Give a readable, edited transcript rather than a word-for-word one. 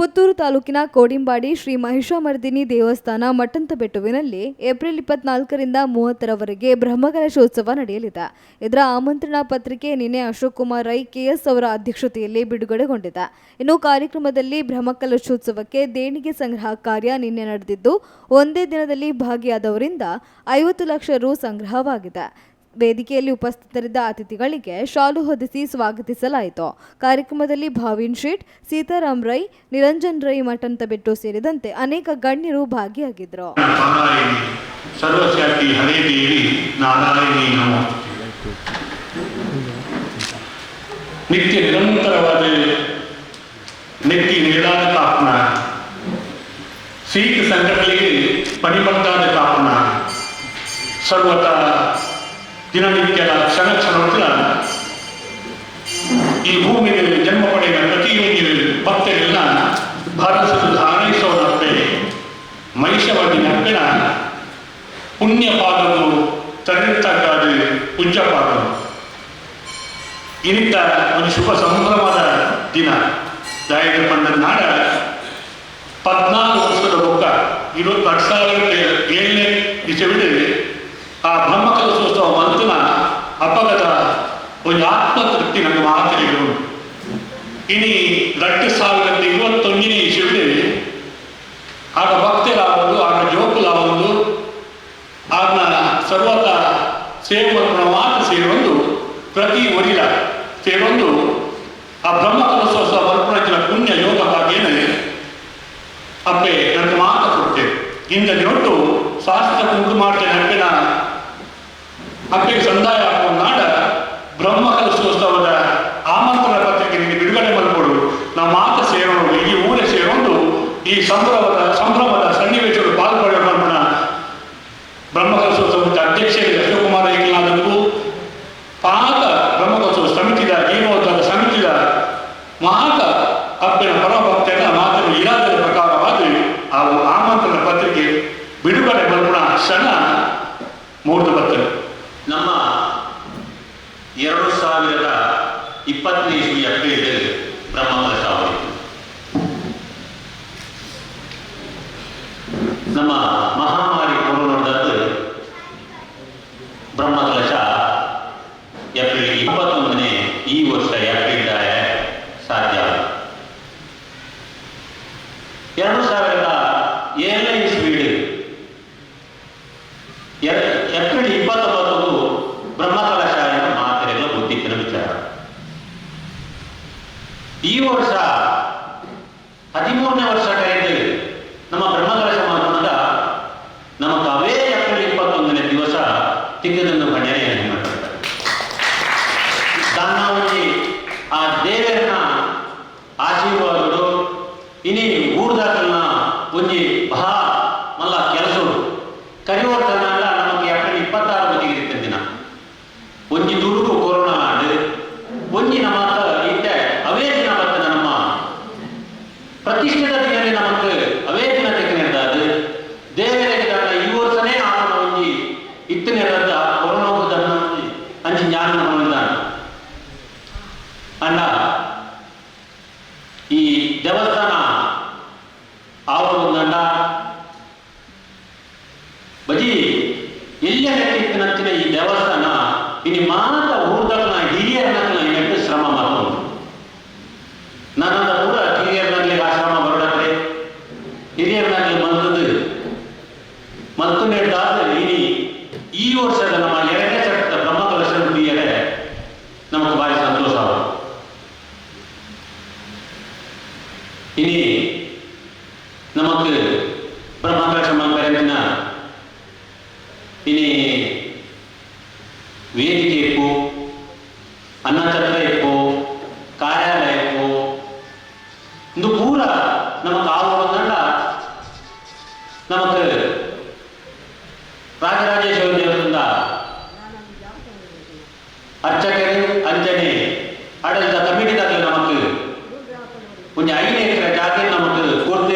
ಪುತ್ತೂರು ತಾಲೂಕಿನ ಕೋಡಿಂಬಾಡಿ ಶ್ರೀ ಮಹಿಷಾಮರ್ದಿನಿ ದೇವಸ್ಥಾನ ಮಟ್ಟಂತಬೆಟ್ಟುವಿನಲ್ಲಿ ಏಪ್ರಿಲ್ 24ರಿಂದ 30ರವರೆಗೆ ಬ್ರಹ್ಮಕಲಶೋತ್ಸವ ನಡೆಯಲಿದೆ. ಇದರ ಆಮಂತ್ರಣ ಪತ್ರಿಕೆ ನಿನ್ನೆ ಅಶೋಕ್ ಕುಮಾರ್ ರೈ ಕೆಎಸ್ ಅವರ ಅಧ್ಯಕ್ಷತೆಯಲ್ಲಿ ಬಿಡುಗಡೆಗೊಂಡಿದೆ. ಇನ್ನು ಕಾರ್ಯಕ್ರಮದಲ್ಲಿ ಬ್ರಹ್ಮಕಲಶೋತ್ಸವಕ್ಕೆ ದೇಣಿಗೆ ಸಂಗ್ರಹ ಕಾರ್ಯ ನಿನ್ನೆ ನಡೆದಿದ್ದು, ಒಂದೇ ದಿನದಲ್ಲಿ ಭಾಗಿಯಾದವರಿಂದ 50 ಲಕ್ಷ ರು ಸಂಗ್ರಹವಾಗಿದೆ. ವೇದಿಕೆಯಲ್ಲಿ ಉಪಸ್ಥಿತರಿದ್ದ ಅತಿಥಿಗಳಿಗೆ ಶಾಲು ಹೊದಿಸಿ ಸ್ವಾಗತಿಸಲಾಯಿತು. ಕಾರ್ಯಕ್ರಮದಲ್ಲಿ ಭಾವಿನ್ ಶೇಟ್, ಸೀತಾರಾಮ್ ರೈ, ನಿರಂಜನ್ ರೈ ಮಠಂತಬೆಟ್ಟು ಸೇರಿದಂತೆ ಅನೇಕ ಗಣ್ಯರು ಭಾಗಿಯಾಗಿದ್ದರು. ಪಾರಾಯಣಿ ಸರ್ವಶಕ್ತಿ ಹರೇ ದೇವಿ ನಾರಾಯಣಿ ನಮೋಸ್ತುತೆ. ನಿತ್ಯ ನಿರಂತರವಾದ ನೆತ್ತಿ ನೇಳಾದ ಕಾಪುನ, ಸೀತ ಸಂಕಟಗಳಿಗೆ ಪಣಿಪಡ್ತಾದ ಕಾಪುನ, ಸರ್ವತ ದಿನನಿತ್ಯದ ಕ್ಷಣ ಕ್ಷಣಗಳ ಈ ಭೂಮಿಗೆ ಜನ್ಮ ಪಡೆದ ಪ್ರತಿಯೊಂದು ಭಕ್ತರೆಲ್ಲ ಭಾರತದ ಹಾರೈಸೋಣಪ್ಪೆ ಮಹಿಷವರ್ದಿನ ಅಪ್ಪೆನ ಪುಣ್ಯ ಪಾದವು ತರಿತಕ್ಕಾದ ಪೂಜ್ಯ ಪಾದವು. ಇನ್ನಿತ್ತ ಒಂದು ಶುಭ ಸಂಭ್ರಮದ ದಿನ. ದಾಯಕ ಪಂಡದ ನಾಡ 14 ವರ್ಷದ ಬೊಕ್ಕ 2007ನೇ ಇಸವಿಡು ಆ ಬ್ರಹ್ಮಕಲಶೋತ್ಸವ ಮಂತನ ಅಪಗದ ಒಂದು ಆತ್ಮತೃಪ್ತಿ ನಮ್ಮ ಮಾತರಿಗಳು. ಇನಿ 2021ನೇ ಇಸವಿಡು ಆಗ ಭಕ್ತರಾவது, ಆಗ ಜೋಕುಲಾವುದು, ಆಗ ಸರ್ವತ ಸೇರುವ ಮಾತು ಸೇರೊಂದು ಪ್ರತಿ ಒರಿಲ ಸೇರೊಂದು ಆ ಬ್ರಹ್ಮಕಲಶೋತ್ಸವ ಮಲ್ಪುನಂಚಿನ ಪುಣ್ಯ ಯೋಗ ಭಾಗ್ಯನೇ ಅಪ್ಪೆ ನನಗೆ ಮಾತು ಕೊಡ್ತೇವೆ. ಇಂದ ದಿನೊಟ್ಟು ಶಾಸ್ತ್ರ ಕುಂಕುಮಾರ್ಚನೆ ಅಪ್ಪೆನ ಅಪ್ಪೆಗೆ ಸಂದಾಯ ಆಗುವ ನಾಡ ಬ್ರಹ್ಮಕಲಶೋತ್ಸವದ ಆಮಂತ್ರಣ ಪತ್ರಿಕೆ ನಿಮಗೆ ಬಿಡುಗಡೆ ಮಾಡಿಕೊಡು. ನಾವು ಮಾತ ಸೇರೋಣ, ಇಡೀ ಊರೇ ಸೇರೋದು ಈ ಸಂಭ್ರಮದ ಸಂಭ್ರಮದ ಸನ್ನಿವೇಶಗಳು ಪಾಲ್ಗೊಳ್ಳುವ ಬ್ರಹ್ಮಕಲಶೋತ್ಸವದ ಅಧ್ಯಕ್ಷರಿಗೆ ಅಶೋಕುಮಾರ ಏಕನಾಥಕ್ಕೂ ಪಾಕ ಬ್ರಹ್ಮಕಲಶೋತ್ಸವ ಸಮಿತಿದ ಜೀರ್ಣೋದ್ಧಾರ ಸಮಿತಿದ ಮಾತ ಅಪ್ಪನ ಪರಮಭಕ್ತನ ಮಾತನ್ನು ಇರಾದದ ಪ್ರಕಾರವಾಗಿ ಆ ಆಮಂತ್ರಣ ಪತ್ರಿಕೆ ಬಿಡುಗಡೆ ಮಲ್ಪುಣ ಕ್ಷಣ ಮೂರ್ತು ಬರ್ತದೆ. ನಮ್ಮ 2020ನೇ ಇಸ್ವಿ ಏಪ್ರಿಲ್ ಬ್ರಹ್ಮಕಲಶ ಆಯಿತು. ನಮ್ಮ ಮಹಾಮಾರಿ ಕೊರೋನಾದದ್ದು ಬ್ರಹ್ಮಕಲಶ ಏಪ್ರಿಲ್ 21ನೇ ಈ ವರ್ಷ ಏಪ್ರಿಲ್ ಸಾಧ್ಯ. 2007ನೇ ಇಸ್ವಿಡು ಏಪ್ರಿಲ್ 29 ಬ್ರಹ್ಮಕಲಶ ಮಾತ್ರೆಗಳ ಗೊತ್ತಿತ್ತಿನ ವಿಚಾರ. ಈ ವರ್ಷ 13ನೇ ವರ್ಷ ಕರೆದು ನಮ್ಮ ಬ್ರಹ್ಮಕಲಶ ಮಾಧ್ಯಮದ ನಮ್ಮ ಅವೇ ಏಪ್ರಿಲ್ 21ನೇ ದಿವಸ ತಿಂಗದನ್ನು ಗಣ್ಯನೆ ಮಾಡ್ತಾರೆ. ದಾನ್ನಾವಳಿ ಆ ದೇವರನ್ನ ಆಶೀರ್ವಾದಗಳು ಇನಿ ಊರ್ದಾಕಲ್ನ ಒಂಜಿ ಬಹಳ ಮಲ್ಲ ಕೆಲಸಗಳು ಕರಿವರ್ತನ ನಮಗೆ ಏಪ್ರಿಲ್ 26 ಬದಿಗಿರುತ್ತೆ ದಿನ. ಒಂಜಿ ದುಡುಕು ಕೊರೋನಾ ಆಡು ಒಂಜಿ ನಮ್ಮ ಇತ್ತೆ ಅವೇ ದಿನ ಬರ್ತದೆ. ನಮ್ಮ ಪ್ರತಿಷ್ಠಿತ ದಿನನೇ ನಮಕ್ ಅವೇ ದಿನ ತೆಕ್ಕನೆರ್ದಾದು ದೇವರಿಗೆ ದಾನ ಈ ವರ್ಷನೇ ಆತನ ಒಂಜಿ ಇತ್ತನೆರ್ದ ಕೊರೋನಾ ದನ್ನ ಒಂಜಿ ಅಂಚಿ ಜ್ಞಾನ ಹೊಂದಿದ್ದಾನೆ. ಅಣ್ಣ, ಈ ದೇವಸ್ಥಾನ ಆವೊಂದಂಡ ಬಜಿ ಎಲ್ಲ ನಂಚಿನ ಈ ದೇವಸ್ಥಾನ ಇನಿ ಮಾತ ಊರ್ದಕ್ನ ಹಿರಿಯರ್ನಕ್ನ ಇನ್ನೆಟ್ಟು ಶ್ರಮ ಮಾಡ್ಕೊಂಡು ನನ್ನದ ಪೂರ ಹಿರಿಯರ್ನಲ್ಲಿ ಆಶ್ರಮ ಬರೋಡಕ್ರೆ ಹಿರಿಯರ್ನಲ್ಲಿ ಮಲ್ತದ್ದು ಮಲ್ತು ನೆಡ್ದಾದ ಇನಿ ಈ ವರ್ಷದ ನಮ್ಮ ಎರಡನೇ ಸೆಟ್ ಬ್ರಹ್ಮಕಲಶ ನುಡಿಯರೆ ನಮಗೆ ಭಾರಿ ಸಂತೋಷ ಆಗುತ್ತೆ. ಇನಿ ನಮಕ್ ಬ್ರಹ್ಮಕಲಶ ಮಲ್ಪರೆಂಚಿನ ಇನಿ ವೇದಿಕೆ ಇಪ್ಪು, ಅನ್ನಛತ್ರ ಇಪ್ಪು, ಕಾರ್ಯಾಲಯ ಇಪ್ಪು, ಇಂದು ಪೂರ ನಮಕ್ ಆವೊಂದಂಡ ನಮಕ್ ರಾಜರಾಜೇಶ್ವರಿ ದೇವಸ್ಥಾನದ ಅರ್ಚಕರು ಅಂಜನೆ ಆಡಳಿತ ಕಮಿಟಿ ನಮಕ್ ಒಂಜಿ 5 ಎಕರೆ ಜಾಗೆ ನಮಕ್ ಕೊರ್ದು.